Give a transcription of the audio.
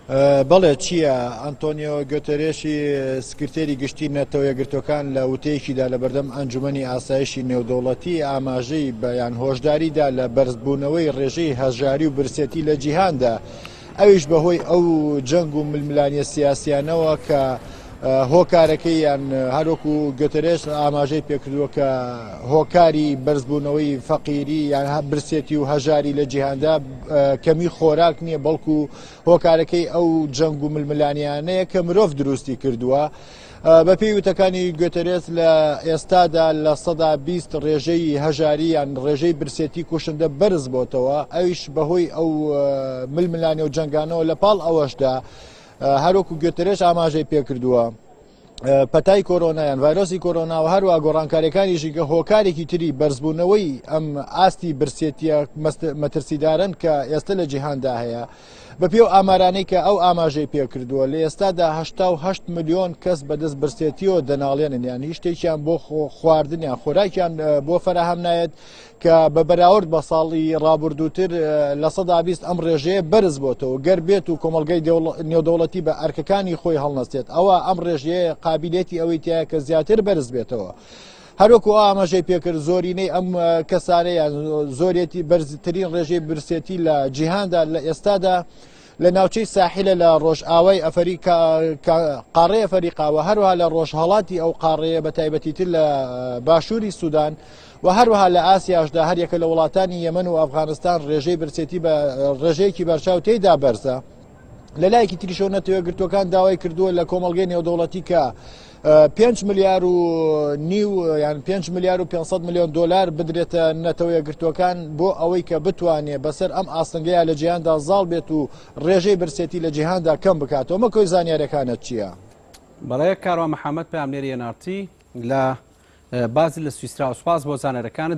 بەڵێ چییە؟ ئەنتۆنیۆ گۆتێرێشی سکرتێری گشتی نەتەوە یەکگرتووەکان لە وتەیەکیدا لە بەردەم ئەنجومەنی ئاسایشی نێودەوڵەتی ئاماژەی بە یان هۆشداری دا لە بەرزبوونەوەی ڕێژەی هەژاری و برسێتی لە جیهاندا ئەویش بەهۆی ئەو جەنگ و ململانیە سیاسیانەوە کە هۆکارەکەی یان هەروەکو گۆتێرێش ئاماژەی پێکردووە کە هۆکاری بەرزبوونەوەی فەقیری یان برسێتی و هەژاری لە جیهاندا کەمی خۆراک نییە بەڵکو هۆکارەکەی ئەو جەنگ و ململانیانەیە کە مرۆڤ دروستی کردووە. بەپێی وتەکانی گوتەرێس لە ئێستادا 20% ڕێژەی هەژاری یان ڕێژەی برسێتی کوشندە بەرز بۆتەوە ئەویش بەهۆی ئەو ململانێ و جەنگانەوە لە پاڵ ئەوەشدا هەروەکو گوتەرێش ئاماژەی پێکردووە. پەتای کۆرۆنا یان ڤایرۆسی کۆرۆنا و هەروە گۆڕانکاریەکانی ژینگە هۆکارێکی تری بەرزبوونەوەی ئەم ئاستی برسێتیە مەترسیدارن کە ئێستا لە جیهاندا هەیە بە پێ و ئامارانەی کە ئەو ئاماژەی پێکردووە لە ئێستادا 88 میلیۆن کەس بەدەست برسێتیەوە دەناڵێنن یان هیچ شتێکیان بۆ خواردنیان خۆراکیان بۆ فەراهەم نایەت کە بە بەراورد بە ساڵی ڕابردووتر 20% ئەم ڕێژەیە بەرز بۆتەوە گەر بێت و کۆمەڵگەی نێودەوڵەتی بە ئەرکەکانی خۆی هەڵنەستێت ئەوە ئەم ڕێژەیە قابلێتی ئەوەی تایە کە زیاتر بەرز بێتەوە. هەروەکو ئاماژەی پێکرد زۆرینەی ئەم کەسانەیان زۆرێتی بەرزترین ڕێژەی برسێتی لە جیهاندا لە ئێستادا لە ناوچەی ساحلە لە ڕۆژئاوای ئەفریقا قاڕەی ئەفریقا و هەروەها لە ڕۆژهەڵاتی ئەو قاڕەیە بە تایبەتیتر لە باشووری سودان و هەروەها لە ئاسیاشدا هەریەکە لە وڵاتانی یەمەن و ئەفغانستان ڕێژەی برسێتی بە ڕێژەیەکی بەرچاو تێیدا بەرزە. لە لایەکی تریشەوە نەتەوە یەکگرتووەکان داوای کردووە لە کۆمەڵگەی نێودەوڵەتی کە 5 ملیار و نیو یان 5 ملیار و 500 میلیۆن دلار بدرێتە نەتەوە یەکگرتووەکان بۆ ئەوەی کە بتوانێت بەسەر ئەم ئاستەنگەیە لە جیهاندا زاڵ بێت و ڕێژەی برسێتی لە جیهاندا کەم بکاتەوە مە کۆی زانیارەکانت چییە؟ بەڵێ کاروان محەممەد پامنێری NRT لە بازل لە سویسرا سوپاس بۆ زانەرەکانت.